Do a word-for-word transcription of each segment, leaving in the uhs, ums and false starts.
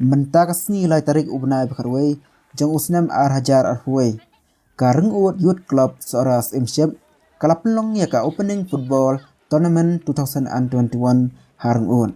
Mynta ka sngi lai tarik u bnai ba khatwei jong u snem ar hajar arphew wei, ka Ringud Youth Club Sohra Syiemship ka la pynlong ïa ka opening football tournament two thousand and twenty-one ha Ringud.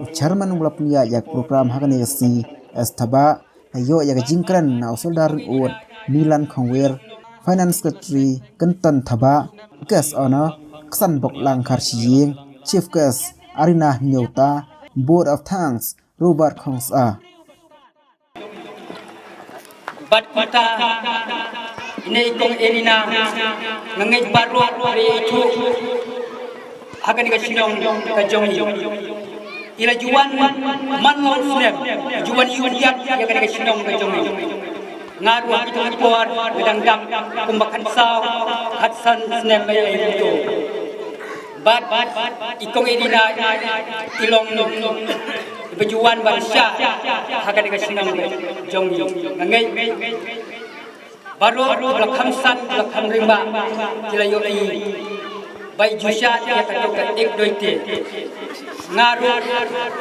U chairman u la pynïaid ïa ka program ha kane ka sngi, S Thabah, ha ïoh ïa ka jingkren na u Soldar Ringud Milan Khongwir, Finance Secretary Kenton Thabah, Guest Honor Ksanbok Langkhar Shiying, Chief Guest Arina Hynñiewta, Vote of Thanks Robert Khongsah. Bad kumta, ine i kong Erina, nga ngeit baroh re i tu ha kane ka shnong ka jong i. I la ju wan man long snem, ju wan ïuh ïap ïa kane ka shnong ka jong i. Nga ruh ha kito ki por nga dang dap kumba khatsaw khatsan snem ba ïa i tu. Bad i kong Erina i long ba ju wan ban shah ha kane ka shnong jong i. Nga ngeit baroh ba la kham san, ba la kham ring ba ki la ïohi ba i ju shah ïa kato ka ek doi te. Nga ruh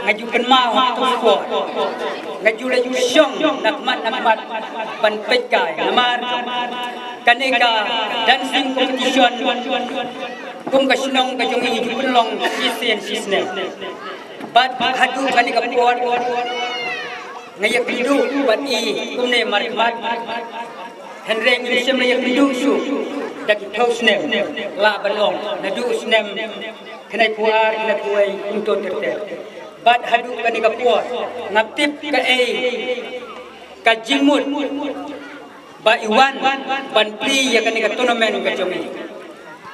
nga ju kynmaw ha kato ka por, nga ju la ju shong na khmat na khmat ban peit kai namar kane ka dancing competition kum ka shnong ka jong i ju pynlong shisien shisnem. Bad haduh kane ka por nga ïakynduh bad i kumne markhmat. Hynrei ngim shym la ïakynduh shuh da ki phew snem lah ban ong, naduh u snem khyndaiphew ar khyndaiphew wei kumto ter ter. Bad haduh kane ka por ngam tip kaei ka jingmut ba i wan ban plie ïa kane ka tournament ka jong i.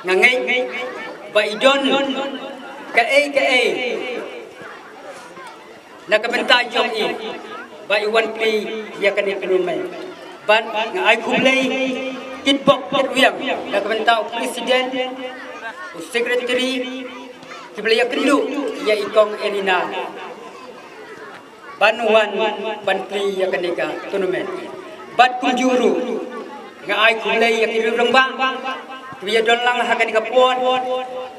Nga ngeit ba i don kaei kaei na ka bynta jong i ba i wan plie ïa kane ka tournament. Bad nga ai khublei kitbok kitrwiang na ka bynta u president, u secretary, kiba la ïakynduh ïa i kong Erina ban wan ban plie ïa kane ka tournament. Bad kumjuh ruh nga ai khublei ïa ki riew rangbah kiba ïadon lang ha kane ka por.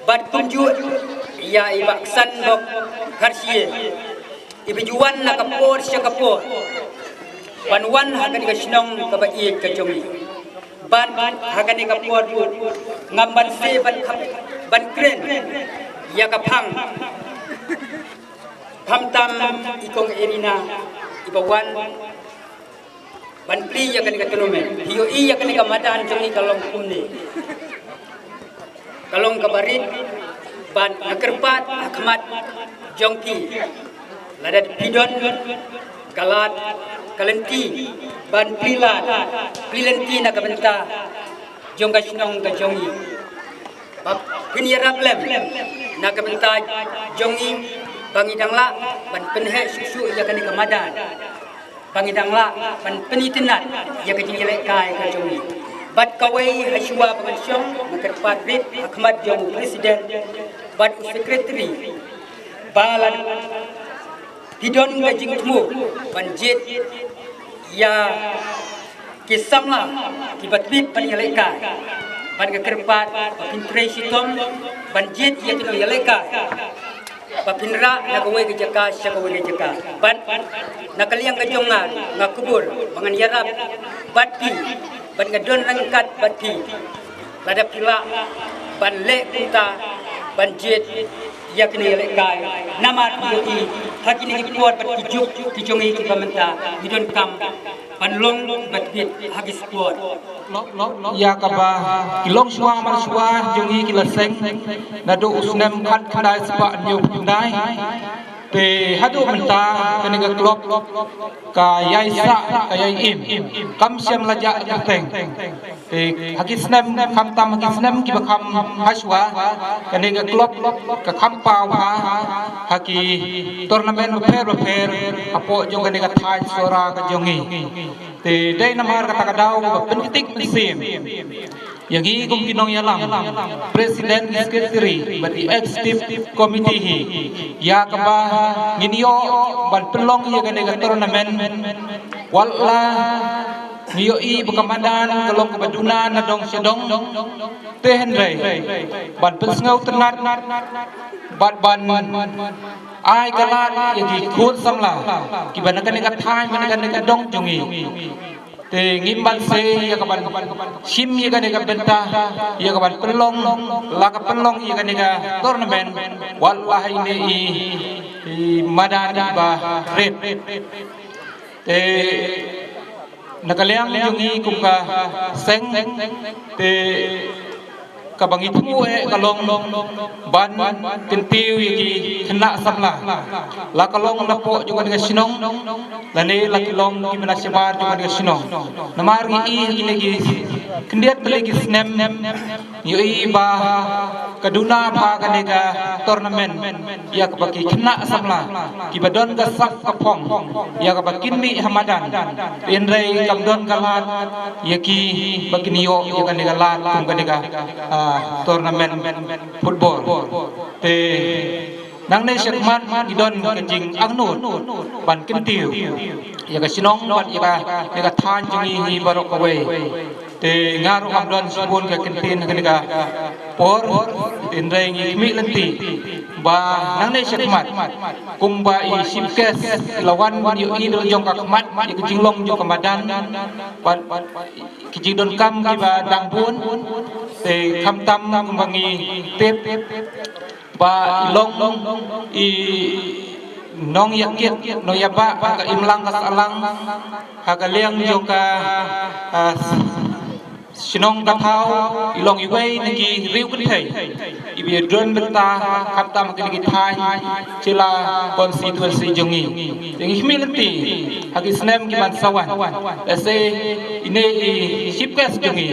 Bad kumjuh ïa i Bah Ksanbok Kharshiying iba ju wan na ka por sha ka por ban wan ha kane ka shnong kaba ïeit ka jong i. Bad ha kane ka por ruh ngam banse ban khap ban kren ïa ka phang. Khamtam i kong Erina iba wan ban plie ïa kane ka tournament. Phi ïohi ïa kane ka madan jong i ka long kumne, ka long kaba rit. Bad nga kyrpad ha khmat jong ki, lada phi don ka lad ka lynti ban plie lad plie lynti na ka bynta jong ka shnong ka jong i, ba phin ïarap lem na ka bynta jong i ba ngi dang lah ban pynheh shuh shuh ïa kane ka madan, ba ngi dang lah ban pynitynnad ïa ka jingïalehkai ka jong i. Bad kawei ha shuwa ba ngan shong, nga kyrpad rit ha khmat jong u president bad u secretary ba lada phi don ka jingthmu ban jied ïa ki samla kiba tbit ban ïalehkai, bad nga kyrpad ba phin trei shitom ban jied ïa ki nongïalehkai ba phin rah na kawei ka jaka sha kawei ka jaka. Bad na ka liang ka jong nga, nga kubur ba ngan ïarap bad phi, bad nga don ryngkat bad phi lada phi lah ban leh kumta ban jied ïa kine ïalehkai. Namar phi ïohi ha kine ki por bad ki juk ki jong ngi kiba mynta, ngi donkam ban long ba tbit ha ki sport. Ïa kaba ki longshuwa manshuwa jong ngi ki la seng naduh u snem khatkhyndai spah hynñiewphew khyndai. Te haduh mynta kane ka club ka ïai sah ka ïai im, kam shym la jah kyrteng. Te ha ki snem, khamtam ha ki snem kiba kham hashwa, kane ka club ka kham paw bha ha ki tournament bapher bapher hapoh jong kane ka thaiñ Sohra ka jong ngi. Te dei namar kata ka daw ba pynktik mynsiem ïa ngi kum ki nongïalam, president, secretary bad ki executive committee hi, ïa kaba ngin ïoh ban pynlong ïa kane ka tournament. Wat la ngi ïohi ba ka madan ka long kaba duna na dong sha dong, te hynrei ban pynsngewtynnat bad ban ai ka lad ïa ki khun samla kiba na kane ka thaiñ, ba na kane ka dong jong ngi. Te ngim banse ïa ka ban shim ïa kane ka bynta, ïa ka ban pynlong, la ka pynlong ïa kane ka tournament wat la ha ine i, i madan iba rit. Te na ka liang jong ngi kum ka seng, te kaba ngi thmu eh ka long ban kyntiew ïa ki khynnah samla, la ka long na poh jong kane ka shnong lane la ki long kiba na shabar jong kane ka shnong. Namar ngi i ha kine ki khyndiat tylli ki snem ngi i ba ka duna bha kane ka tournament ïa kaba ki khynnah samla kiba don ka sap ka phong ïa kaba kin mih ha madan. Hynrei kam don ka lad ïa ki ba kin ïoh ïa kane ka lad kum kane ka, ah, tournament football. Te nangne shakhmat ngi don ka jingangnud ban kyntiew ïa ka shnong bad ïa ka, ïa ka thaiñ jong ngi hi baroh kawei. Te nga ruh ngam don shibun ka kyntien ha kane ka por, hynrei ngi khmih lynti ba nangne shakhmat kumba i chief guest i la wan ban ïohi da la jong ka khmat ïa ka jinglong jong ka madan bad ki jingdonkam kiba dang bun. Te khamtam kumba ngi tip ba i long i nongïakit nongïabah ha ka imlang ka sahlang ha ka liang jong ka, ah, shnong ka thaw, i long iwei na ki riew kynthei iba ïadon bynta khamtam ha kine ki thaiñ jylla constituency jong ngi. Te ngi khmih lynti ha ki snem ki ban sa wan, lehse ine i chief guest jong ngi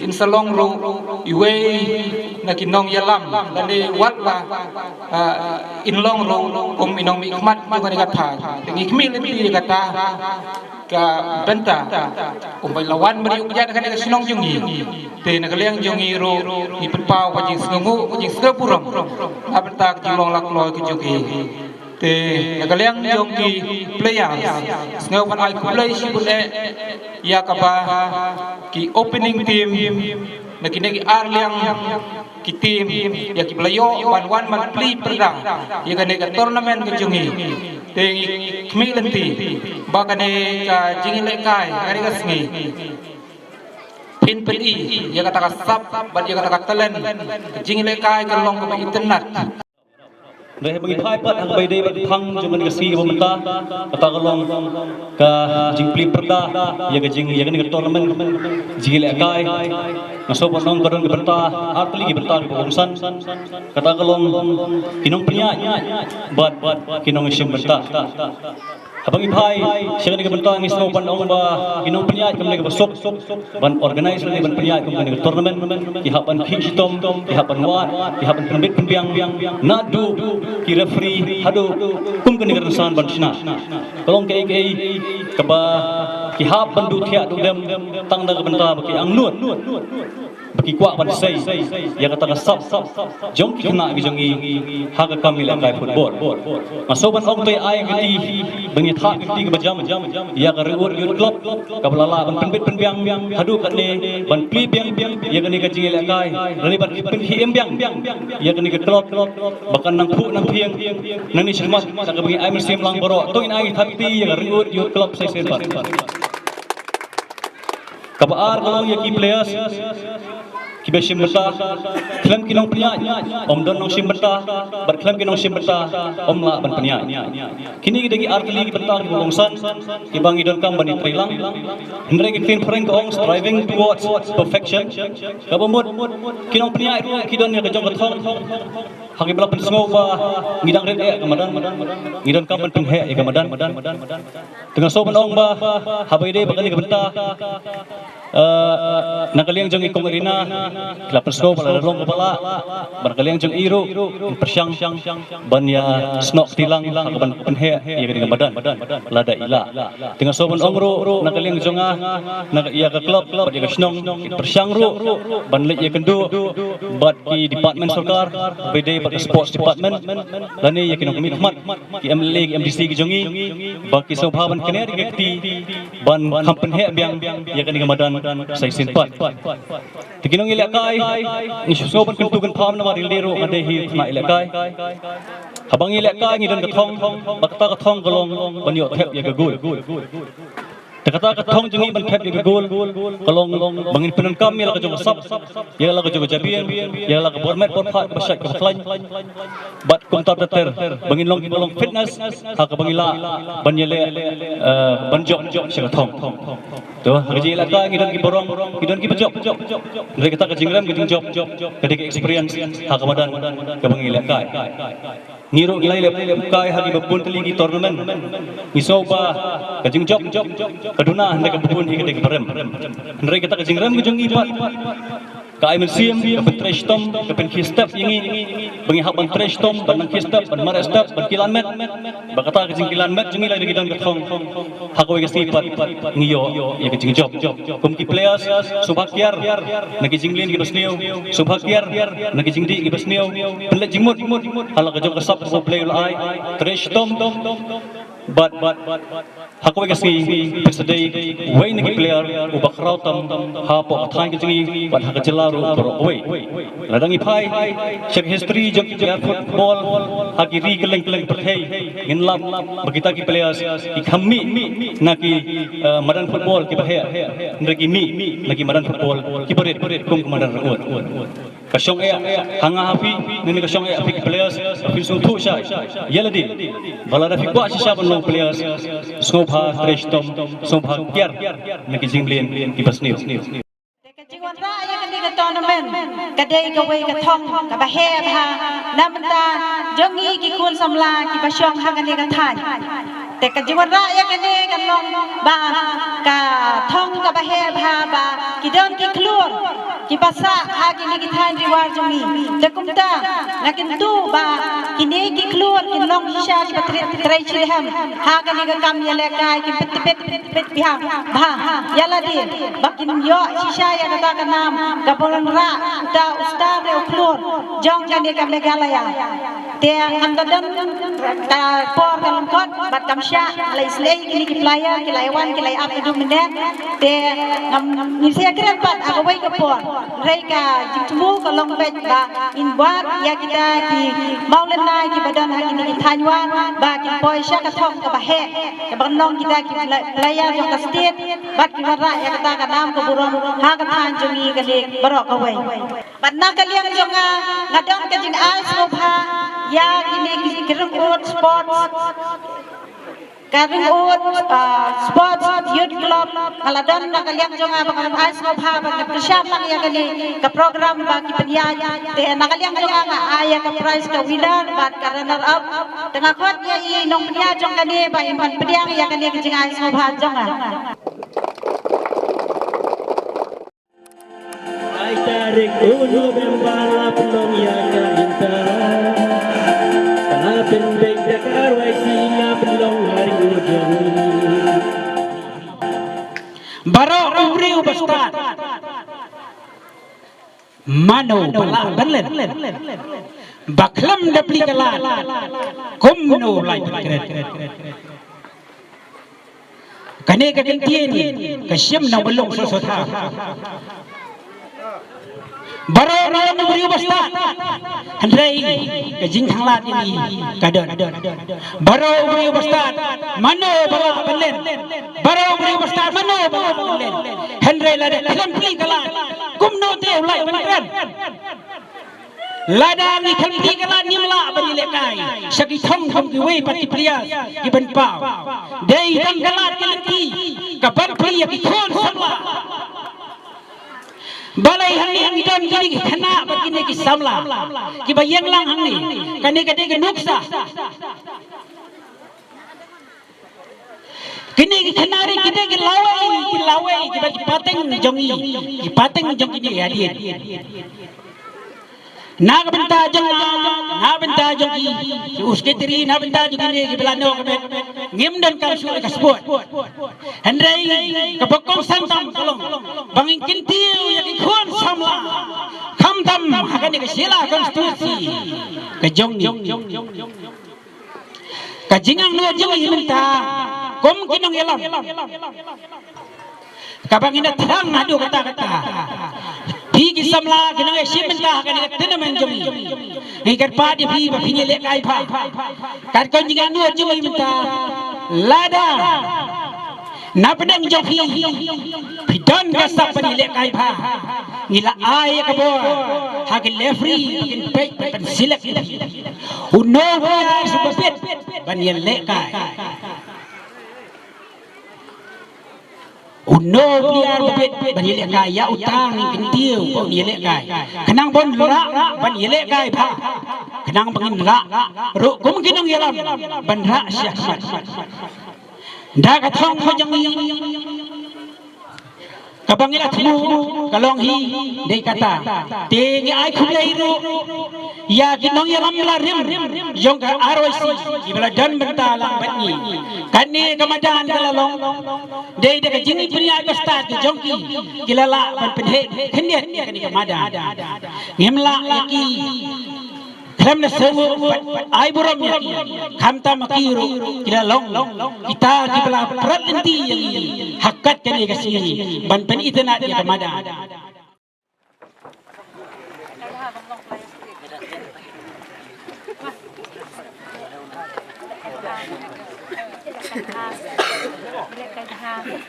in sa long ruh iwei na ki nongïalam lane wat la, ah, in long ruh kum i nongmihkhmat jong kane ka thaiñ. Te ngi khmih lynti ïa kata ka bynta kumba i la wan ban ïuh kjat ha kane ka shnong jong ngi. Te na ka liang jong ngi ruh ngi pynpaw ka jingsngewnguh ka jingsngewburom na bynta ka jinglong lakloi ka jong ngi. Te na ka liang jong ki players, sngew ban ai khublei shibun eh ïa kaba ki opening team na kine ki ar liang ki team ïa kiba la ïoh ban wan ban plie pyrda ïa kane ka tournament ka jong ngi. Te ngi khmih lynti ba kane ka jingïalehkai ha kane ka sngi phin pyni ïa kata ka sap bad ïa kata ka talent. Ka jingïalehkai ka long kaba itynnad. Hynrei haba ngi phai pat ha kaba ïadei bad ka phang jong kane ka sngi kaba mynta, kata ka long ka jingplie pyrda ïa ka jing, ïa kane ka tournament jingïalehkai. Nga sngewbha ban ong ka don ka bynta, ar tylli ki bynta kiba kongsan. Kata ka long ki nongpynïaid bad ki nongshim bynta. Haba ngi phai sha kane ka bynta ngi sngewbha ban ong ba ki nongpynïaid kam dei kaba suk ban organize lane ban pynïaid kum kane ka tournament. Ki hap ban khih shitom, ki hap ban wad, ki hap ban pynbit pynbiang naduh ki referee haduh kum kane ka rynsan ban shna. Ka long kaei kaei kaba ki hap ban duh thiah duh dem tang da ka bynta ba ki angnud ba ki kwah ban sei ïa kata ka sap jong ki khynnah ki jong ngi ha ka kam ïalehkai football. Nga sngewbha ban ong te ai ka kti ban ïathuh ka kti kaba jam ïa ka Riewut Youth Club kaba la lah ban pynbit pynbiang haduh katne ban plie biang ïa kane ka jingïalehkai lane ban pynkhie im biang ïa kane ka club ba kan nang phuh nang phieng nangne shakhmat. Da kaba ngi ai mynsiem lang baroh to ngin ai ka kti ïa ka Riewut Youth Club sa shisien pat. Kaba ar ka long ïa ki players kiba shim bynta. Khlem ki nongpynïaid ym don nongshim bynta bad khlem ki nongshim bynta ym lah ban pynïaid. Kine ki dei ki ar tylli ki bynta kiba kongsan kiba ngi donkam ban ïatreilang. Hynrei ka ktien phareng ka ong striving towards perfection. Kaba mut ki nongpynïaid ruh ki don ïa ka jong ka thong ha kiba la pynsngew ba ngi dang rit eh ka madan, ngi donkam ban pynheh ïa ka madan. Te nga sngewbha ban ong ba haba ïadei bad kane ka bynta, eh, na ka liang jong i kong Rina ki la pynsngew ba la long kaba lah, bad na ka liang jong i ruh in pyrshang ban ïa snoh kti lang ha kaban pynheh ïa kane ka madan lada i lah. Te nga sngewbha ban ong ruh na ka liang jong nga, na ka, ïa ka club bad ïa ka shnong in pyrshang ruh ban leit ïakynduh bad ki department sorkar, ba ïadei bad ka sports department lane ïa ki nongmihkhmat, ki M L A, ki M D C ki jong ngi, ba ki sngewbha ban knieh ïa ka kti ban kham pynheh biang ïa kane ka madan sa shisien pat. Te ki nongïalehkai, ngi shu sngew ban kyntu kynpham namar rildi ruh nga dei hi u khynnah ïalehkai. Haba ngi ïalehkai ngi don ka thong, bad kata ka thong ka long ban ïoh thep ïa ka gul. Te kata ka thong jong ngi ban thep ïa ka gul ka long ba ngin pyndonkam ïa la ka jong ka sap, ïa la ka jong ka jabieng, ïa la ka bor met bor phad kaba shait kaba khlaiñ. Bad kumta ter ter ba ngin long kiba long fitness ha kaba ngi lah ban ïaleh, eh, ban jop sha ka thong. To ha ka jingïalehkai ngi don kiba rong, ngi don kiba jop. Hynrei kata ka jingrem ka jingjop ka dei ka experience ha ka madan kaba ngi ïalehkai. Ngi ruh ngi la ïalehkai ha kiba bun tylli ki tournament. Ngi sngew ba ka jingjop ka duna hynrei kaba bun hi ka dei kaba rem. Hynrei kata ka jingrem ka jong ngi pat ka ai mynsiem, ka pyntrei shitom, ka pynkhih step ïa ngi ba ngi hap ban trei shitom, ban nang khih step, ban mareh step, ban kilan met. Ba kata ka jingkilan met jong ngi lada ngi don ka thong, ha kawei ka sngi pat ngi ïoh ïa ka jingjop. Kum ki players, sngewbha kiar na ki jingleh kiba sniew, sngewbha kiar na ki jingdih kiba sniew. Pynleit jingmut ha la ka jong ka sap kaba U Blei u la ai. Trei shitom. Bad ha kawei ka sngi phin sa dei uwei na ki player uba khraw tam hapoh ka thaiñ ka jong ngi bad ha ka jylla ruh baroh kawei. Lada ngi phai sha ka history jong ki player football ha ki ri kylleng kylleng pyrthei, ngin lap ba kita ki players ki kham mih na ki, eh, madan football kiba heh, hynrei ki mih na ki madan football kiba rit kum ka madan Ryngud. Ka shong eh ha nga ha phi, ne ka shong eh ha phi ki players, ba phin sngewthuh shai ïa lade ba lada phi kwah shisha ban long players, sngewbha trei shitom, sngewbha kiar na ki jingleh kiba sniew. Te ka jingwanrah ïa kane ka tournament ka dei kawei ka thong kaba heh bha na bynta jong ngi ki khun samla kiba shong ha kane ka thaiñ. Te ka jingwanrah ïa kane ka long ba ka thong kaba heh bha ba ki don ki khlur kiba sah ha kine ki thaiñ Ri War jong ngi. Te kumta nga kyntu ba kine ki khlur kin long shisha kiba trei, trei shitrhem ha kane ka kam ïalehkai, kin pyntbit, pyntbit biang bha ïa lade ba kin ïoh shisha ïa kata ka nam kaba wanrah uta u star ne u khlur jong kane ka Meghalaya. Te ngam da don ka por ka lyngkot bad kam shah la isynei, kine ki player ki la wan ki la ap haduh mynne. Te ngam, ngin sa ïakren pat ha kawei ka por. Hynrei ka jingthmu ka long beit ba ngin wad ïa kita ki mawlynnai kiba don ha kine ki thaiñ War ba kin poi sha ka thong kaba heh, kaba nong kita ki pla-, player jong ka state bad ki wanrah ïa kata ka nam ka burom ha ka thaiñ jong ngi kane baroh kawei. Bad na ka liang jong nga, nga don ka jingai sngewbha ïa kine ki, ki Ryngud Sports, ka Ryngud, ah, Sports Youth Club. Nga la don na ka liang jong nga ba nga don ai sngewbha ba nga pyrshang lang ïa kane ka program ba ki pynïaid. Te na ka liang jong nga, nga ai ïa ka prize ka winner bad ka runner up. Te nga khot ïa i nongpynïaid jong kane ba in ban pdiang ïa kane ka jingai sngewbha jong nga. Ai tarik u November la pynlong ïa ka inter. La pynbeit da ka R Y C, la pynlong ha ri u jong. Baroh u briew ba stad, mano ba lah ban len? Ba khlem da plie ka lad, kumno lai ban kren? Kane ka kyntien ka shim na Mawlong Sosotha. Baroh u briew ba stad, hynrei ka jingkhanglad ïa ngi ka don. Baroh u briew ba stad, mano ba lah ban len? Baroh u briew ba stad, mano ba lah ban len? Hynrei lada khlem plie ka lad, kumno te u lai ban kren? Lada ngi khlem plie ka lad ngim lah ban ïalehkai sha ki thong kum kiwei pat ki plie ki ban paw. Dei tang ka lad ka lynti ka ban plie ïa ki khun samla. Balei hangne ngi don kine ki khynnah bad kine ki samla kiba ïeng lang hangne? Kane ka dei ka nuksa. Kine ki khynnah ri ki dei ki lawei, ki lawei kiba ki pateng jong ngi, ki pateng jong kine ki hadien. Na ka bynta jong nga, na bynta jong ki, ki u secretary, na bynta jong kine kiba la noh ka met, ngim donkam shuh ïa ka sport. Hynrei kaba kongsan tam ka long ba ngin kyntiew ïa ki khun samla, khamtam ha kane ka Shella constituency ka jong ngi. Ka jingangnud jong ngi mynta kum ki nongïalam, Kaba ngi na thrang haduh katta katta. Phi ki samla ki nongïashim bynta ha kane ka tournament jong ngi. Ngi kyrpad ïa phi ba phin ïalehkai bha. Katkum jingïaid jong ngi mynta, lada na pdeng jong phi, phi don ka sap ban ïalehkai bha, ngi la ai ïa ka bor ha ki referee ba kin peit ban select ïa phi. Uno uba bit ban ïalehkai. Uno player ba bit ban ïalehkai, ïa uta ngin kyntiew ba un ïalehkai. Khnang ba un rah ban ïalehkai bha. Khnang ba ngin rah ruh kum ki nongïalam ban rah shihakhmat. Da ka thong ka jong ngi, kaba ngi la thmu ka long hi dei kata. Te ngi ai khublei ruh ïa ki nongïalam la rim jong ka R O C kiba la don bynta lang bad ngi. Kane ka madan ka la long dei da ka jingpynïaid ba stad ka jong ki, ki la lah ban pynheh khyndiat ïa kane ka madan. Ngim lah ïa ki khlem da sngewbha bad ai burom ïa ki, khamtam ma ki ruh ki la long kita kiba la prat lynti ïa ngi ha kat kane ka sngi ban pynitynnad ïa ka madan.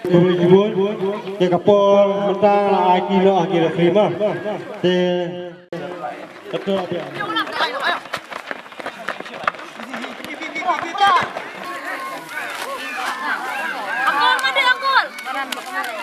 Khublei shibun, te ka por mynta la ai ki noh ha ki referee ma. Te ka tur biang. Angkor, mandi angkor.